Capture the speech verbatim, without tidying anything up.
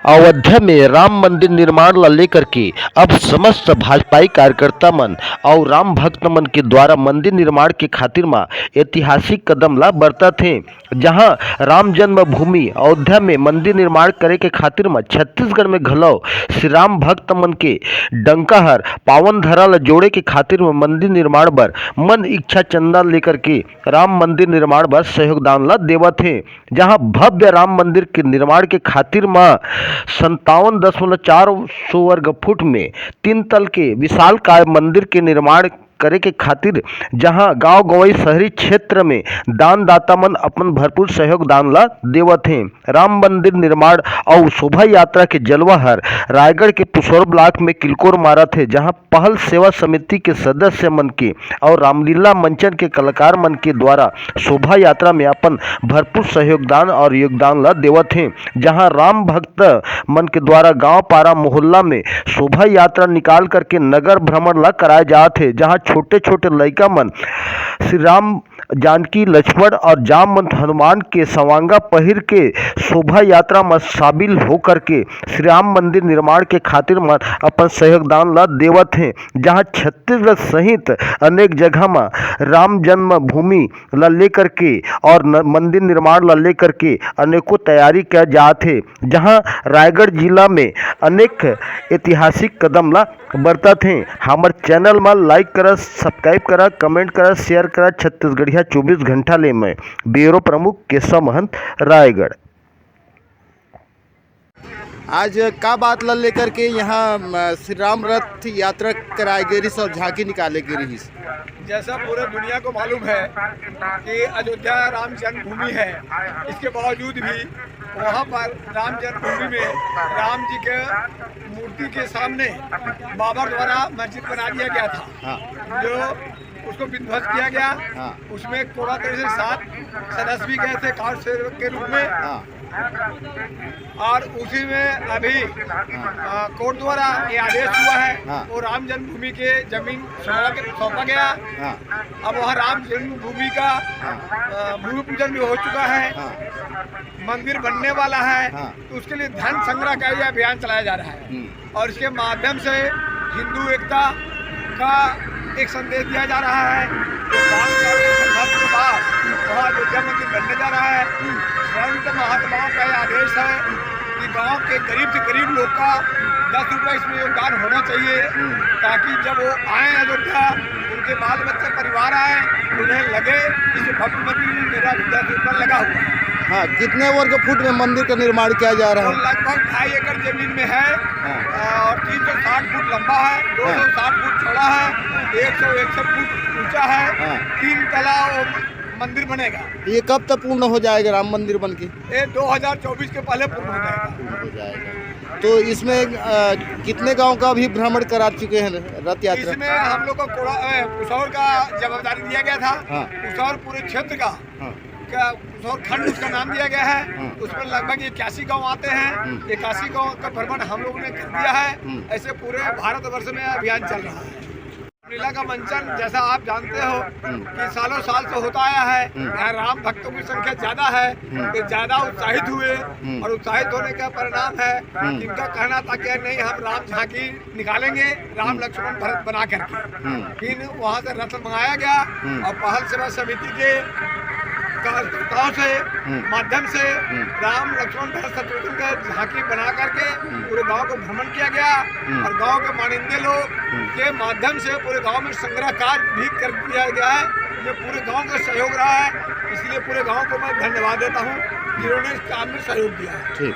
अयोध्या में राम मंदिर निर्माण ला लेकर के अब समस्त भाजपाई कार्यकर्ता मन अउ राम भक्त मन के द्वारा मंदिर निर्माण के खातिर म ऐतिहासिक कदम ला बरतत हे, जहां राम जन्मभूमि अयोध्या में मंदिर निर्माण करे के खातिर म छत्तीसगढ़ में घलो श्री राम भक्त मन के डंका हर पावन धरा ला जोड़े के खातिर म मंदिर निर्माण बर मन इच्छा चंदा लेकर के राम मंदिर निर्माण बर सहयोगदान ला देवत हे, जहां भव्य राम मंदिर के निर्माण के खातिर म संतावन दशमलव चार सौ वर्ग फुट में तीन तल के विशालकाय मंदिर के निर्माण करे के खातिर, जहां गांव गंवई शहरी क्षेत्र में दानदाता मन अपन भरपूर सहयोग दान ला देवत हें। राम मंदिर निर्माण अउ शोभा यात्रा के जलवा हर रायगढ़ के पुसौर ब्लॉक में किलकोर मारत हे, जहां पहल सेवा समिति के सदस्य मन के अउ रामलीला मंचन के कलाकार मन के द्वारा शोभा यात्रा में अपन भरपूर सहयोगदान और योगदान ला देवत हें, जहां राम भक्त मन के द्वारा गांव पारा मोहल्ला में शोभा यात्रा निकाल करके नगर भ्रमण ला कराए जात हे, जहां छोटे-छोटे लइका मन श्री राम, जानकी, लक्ष्मण और जामवंत हनुमान के सवांगा पहिर के शोभा यात्रा म शामिल होकर के श्री राम मंदिर निर्माण के खातिर मन अपन सहयोगदान ला देवत हें, जहां छत्तीसगढ़ सहित अनेक जगह म राम जन्मभूमि ला लेकर के और न-, मंदिर निर्माण ला लेकर के अनेकों तैयारी किया जात हे, जहां रायगढ़ जिला में अनेक ऐतिहासिक कदम ला बरतत हें। हमर चैनल मा लाइक करा, सब्सक्राइब करा, कमेंट करा, शेयर करा। छत्तीसगढ़िया चौबीस घंटा ले मैं ब्यूरो प्रमुख केशव महंत, रायगढ़। आज का बात ला लेकर के यहाँ, म, श्री राम रथ यात्रा कराए गे रिहिस और झांकी निकाले गे रिहिस? जैसा पूरे दुनिया को मालूम है कि अयोध्या राम जन्मभूमि है, इसके बावजूद भी वहाँ पर राम जन्मभूमि में राम जी के मूर्ति के सामने बाबर द्वारा मस्जिद बना दिया गया था, हाँ। जो उसको विध्वंस किया गया। हाँ। उसमें कोड़ा तरीके से सात सदस्य भी गए थे कांड सेवक के रूप में। हाँ। और उसी में अभी, हाँ। आ, कोर्ट द्वारा ये आदेश हुआ है, हाँ। वो राम जन्मभूमि के जमीन सौंपा के, सौंपा गया। हाँ। अब वहाँ राम जन्मभूमि का, हाँ। आ, भूमि पूजन भी हो चुका है। हाँ। मंदिर बनने वाला है, हाँ। तो उसके लिए धन संग्रह का ये अभियान चलाया जा रहा है। हम्म। और इसके माध्यम से हिंदू एकता का एक संदेश दिया जा रहा है। तो पाँच साल के संघर्ष के बाद वहाँ अयोध्या मंदिर बनने जा रहा है। हम्म। संत महात्माओं का ये आदेश है कि गांव के गरीब से गरीब लोग का दस रुपये इसमें योगदान होना चाहिए, हम्म। ताकि जब वो आए अयोध्या, उनके बाल बच्चे परिवार आए, उन्हें लगे कि इस भव्य मंदिर में मेरा भी दस रुपये लगा हुआ है। हाँ, कितने वर्ग फुट में मंदिर का निर्माण किया जा रहा है? वो लगभग ढाई एकड़ जमीन में है। हाँ। और तीन सौ साठ फुट लंबा है, हाँ। दो सौ साठ फुट चौड़ा है, हाँ। एक सौ इकसठ फुट ऊंचा है, हाँ। तीन तला वो मंदिर बनेगा। ये कब तक पूर्ण हो जाएगा राम मंदिर बन के? ये दो हज़ार चौबीस के पहले पूर्ण हो जाएगा। पूर्ण हो जाएगा। तो इसमें, अ, कितने गांव का अभी भ्रमण करा चुके हैं रथ यात्रा? इसमें हम लोग को कोड़ा-, अ, पुसौर का जिम्मेदारी दिया गया था। हाँ। पुसौर पूरे क्षेत्र का, हाँ। का पुसौर खंड उसका नाम दिया गया है। हाँ। उसमें लगभग इक्यासी गांव आते हैं। हम्म। इक्यासी गांव का भ्रमण हम लोगों ने कर दिया है। हम्म। ऐसे पूरे भारतवर्ष में अभियान चल रहा है। रामलीला का मंचन, जैसा आप जानते हो, हम्म। कि सालों साल से होता आया है। हम्म। यहाँ राम भक्तों की संख्या ज्यादा है, हम्म। तो ज्यादा उत्साहित हुए, हम्म। और उत्साहित होने का परिणाम है, हम्म। कि उनका कहना था कि नहीं, हम राम झांकी निकालेंगे, राम, हम्म। लक्ष्मण भरत बना करके। हम्म। फिर वहाँ से रथ मंगाया गया, हम्म। और पहल सेवा समिति के कार्यकर्ताओं से, हम्म। माध्यम से, हम्म। राम लक्ष्मण भरत शत्रुघ्न का झांकी बना करके, हम्म। पूरे गांव को भ्रमण किया गया, हम्म। और गांव के मानिंदे लोग, हम्म। के माध्यम से पूरे गांव में संग्रह कार्य भी कर दिया गया है। ये पूरे गांव का सहयोग रहा है, इसलिए पूरे गांव को मैं धन्यवाद देता हूँ, जिन्होंने इस काम में सहयोग दिया है। ठीक।